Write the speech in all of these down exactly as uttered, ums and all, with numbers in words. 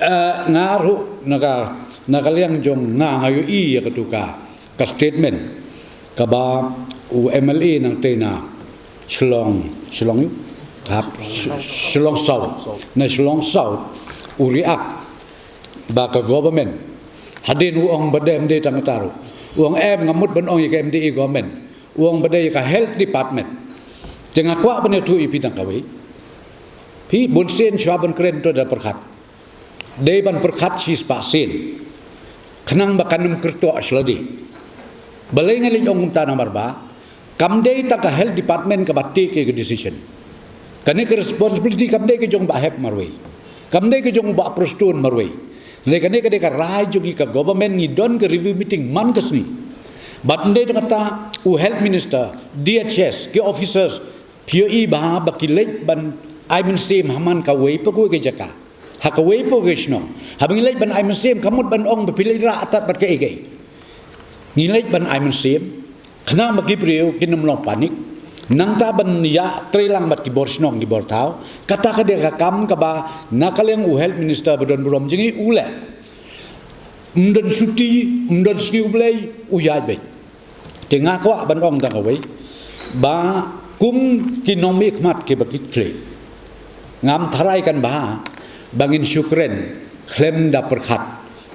Eh, nga ruh na ka, na ka liang jong nga, nga ïohi ïa katu ka, ka statement kaba u M L A nangta na Shillong, Shillong ïa, hap, Sh-, Shillong South, na Shillong South, u react ba ka government. Hadien u ong ba dei, em dei tang kata ruh. U ong em, nga mut ban ong ïa ka M D A government. U ong ba dei ka health department. Te nga kwah ban ïathuh ïa phi tang kawei. Phi, bunsien shuwa ban kren to da pyrkhat. Dei ban pyrkhat shispah sien. Khnang ba kan ym kyrtoh sha lade. Balei nga leit ong kumta namar ba kam dei tang ka health department kaba take ka decision. Kane ka responsibility kam dei ka jong Bah Hek marwei. Kam dei ka jong Bah Prestone marwei. Hynrei kane ka dei ka rai jong ngi ka government, ngi don ka review meeting man ka sngi. Bad ym dei tang kata, u health minister, D H S, ki officers, phi ïohi ba, ba ki leit ban ai mynsiem ha man kawei pa kawei ka jaka, ha kawei pa kawei ka shnong. Haba ngi leit ban ai mynsiem, kam mut ban ong ba phi leit rah atat bad kaei kaei. Ngi leit ban ai mynsiem khnang ba ki briew kin ym long panic. Nangta ban ïa trei lang bad ki bor shnong, ki bor thaw. Kata ka dei ka kam kaba na ka liang u health minister ba don burom jong ngi u leh. Ym don shuti, ym don sngi U Blei, u ïaid beit. Te nga kwah ban ong tang kawei ba kum ki nongmihkhmat kiba kit khlieh, ngam tharai kan bha ba ngin shu kren khlem da pyrkhat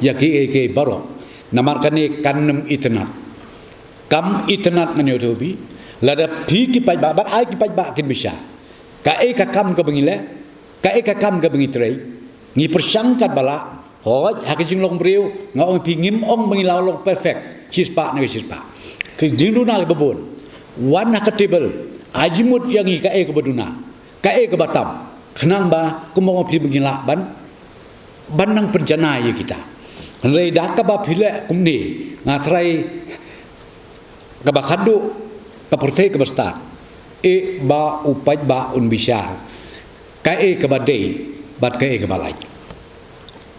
ïa kiei kiei baroh. Namar kane kan ym itynnad. Kam itynnad, ngan ïathuh ïa phi. Lada phi, ki paidbah, bad ai ki paidbah kin bishar kaei ka kam kaba ngi leh, kaei ka kam kaba ngi trei. Ngi pyrshang katba lah. Hooid, ha ka jinglong briew, nga ong ïa phi, ngim ong ba ngi la long perfect shispah na ka shispah. Ka jingduna kaba bun, wan ha ka table, ai jingmut ïa ngi kaei kaba duna, kaei kaba tam, khnang ba, kumba ong ïa phi, ba ngin lah ban, ban nang pynjanai ïa kita. Hynrei da kaba phi leh kumne, nga tharai kaba khadduh, ka pyrthei kaba stad, eh, ba u paidbah un bishar kaei kaba dei bad kaei kaba lait.